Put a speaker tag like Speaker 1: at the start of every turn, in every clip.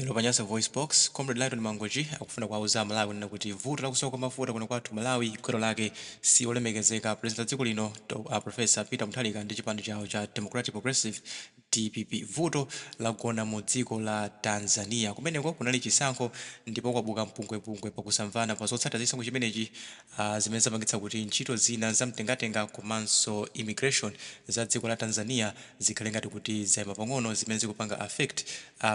Speaker 1: Lero pa Nyasa VoiceBox, Comrade Lyton Mangochi akufuna kuwauza Amalawi kunena kuti vuto la kusowa kwa mafuta kuno kwathu Malawi gwero lake si olemekezeka President wa dziko lino Professor Peter Mutharika ndi chipani chawo cha Democratic Progressive, dpp. Vuto lagona mu dziko la Tanzania. Kumeneko kunali chisankho ndipo kwabuka mpungwepungwe pakusamvana pa zotsatira za chisankho chimenechi zimene zapangitsa kuti ntchito zina za mtengatenga komanso immigration za dziko la Tanzania zikhale ngati kuti zaima pang'ono zimene zikupanga affect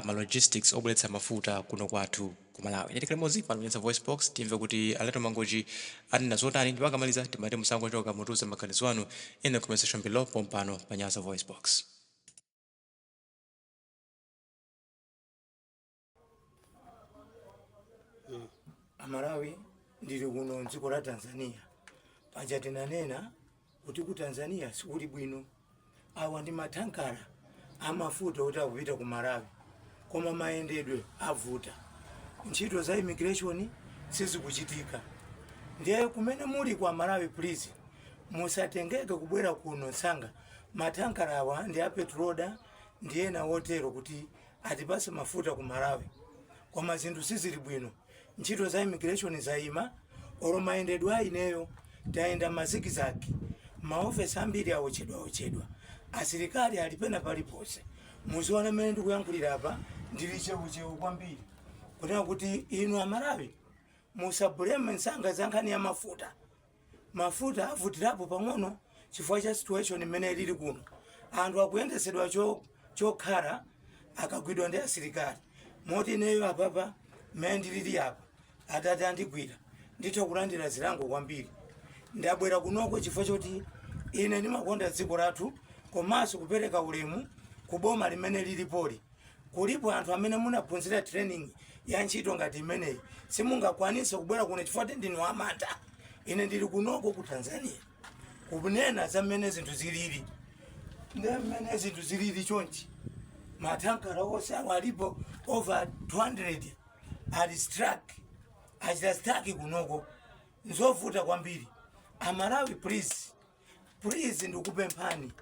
Speaker 1: ma logistics obweretsa mafuta kuno kwathu ku Malawi. Ndiye tikhale limodzi pano pa Nyasa VoiceBox timve kuti a Lyton Mangochi anena zotani ndipo akamaliza timati musangochoka, mutiuze maganizo anu in the comment section below pompano pa Nyasa VoiceBox.
Speaker 2: Amalawi, ndili kuno mdziko la Tanzania. Paja tinanena kuti ku Tanzania sikuli bwino. Awa ndi mathankala amafuta oti akupita ku Malawi, koma mayendedwe avuta, ntchito za immigration sizikuchitika. Ndiye kumene muli kwa Malawi, please musatengeke kubwera kuno msanga. Mathankala awa ndi a Petroda ndi ena otero kuti atipase mafuta ku Malawi, koma zinthu sizili bwino. Ntchito za immigration zayima, olo mayendedwe a ineyo tayenda ma zigzag. Maofesi ambiri awotchedwa, asilikali ali pena paliponse. Muziona mmene ndikuyankhulira apa, ndili cheucheu kwambiri kunena kuti inu Amalawi musablame msanga za nkhani ya mafuta. Mafuta avutirapo pang'ono chifukwa cha situation imene ilili kuno. Anthu akuyendesedwa chokhala akagwidwa ndi asilikali, moti ineyo apapa mmene ndilili apa, atati andigwira nditha kulandira zilango kwambiri. Ndabwera kunoko chifukwa choti ine ndimakonda dziko lathu komanso kupereka ulemu ku boma limene lilipoli. Kulipo anthu amene munaphunzira training ya ntchito ngati imeneyi, simungakwanise kubwera kuno chifukwa kuti ndinu amantha. Ine ndili kunoko ku Tanzania kunena za mmene zinthu zilili. Ndi mmene zinthu zilili chonchi, mathankala onse awo alipo over 200 ali stuck, achita stuck kunoko. Nzovuta kwambiri. Amalawi, please, please, ndikupemphani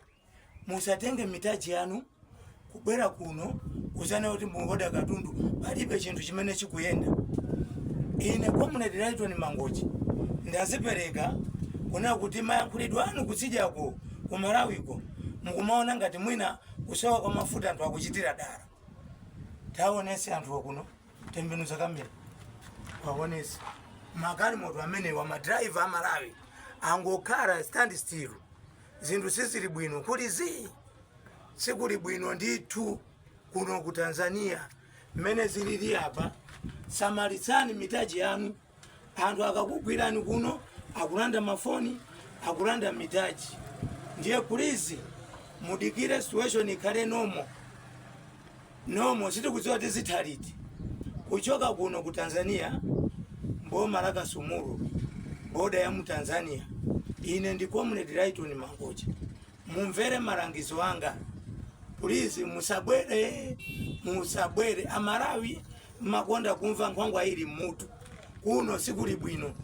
Speaker 2: musatenge mitaji yanu kubwera kuno kuzana kuti muoda katundu. Palibe chinthu chimene chikuyenda. Ine Comrade Lyton Mangochi ndazipereka kunena kuti mayankhulidwe anu kutsidyako ku Malawiko mukumaona ngati mwina kusowa kwa mafuta anthu akuchitira dala. Taonese anthuwa kuno, tembenuza kamera waonese magalimoto amenewa, madraiva amalawi angokhala stand still. Zinthu sizili bwino, kuli zii, sikuli bwino ndithu kuno ku Tanzania mmene zilili apa. Samalitsani mitaji yanu. Anthu akakugwirani kuno akulanda mafoni, akulanda mitaji. Ndiye please mudikire situation ikhale normal, normal. Sitikudziwa tizitha liti. Kuchoka kuno ku Tanzania, mboma la Kasumulu, boda ya mu Tanzania, ine ndi Comrade Lyton Mangochi. Mumvere malangizo anga, please, musabwere, musabwere. Amalawi mmakonda kumva nkhwangwa ili mmutu. Kuno sikuli bwino.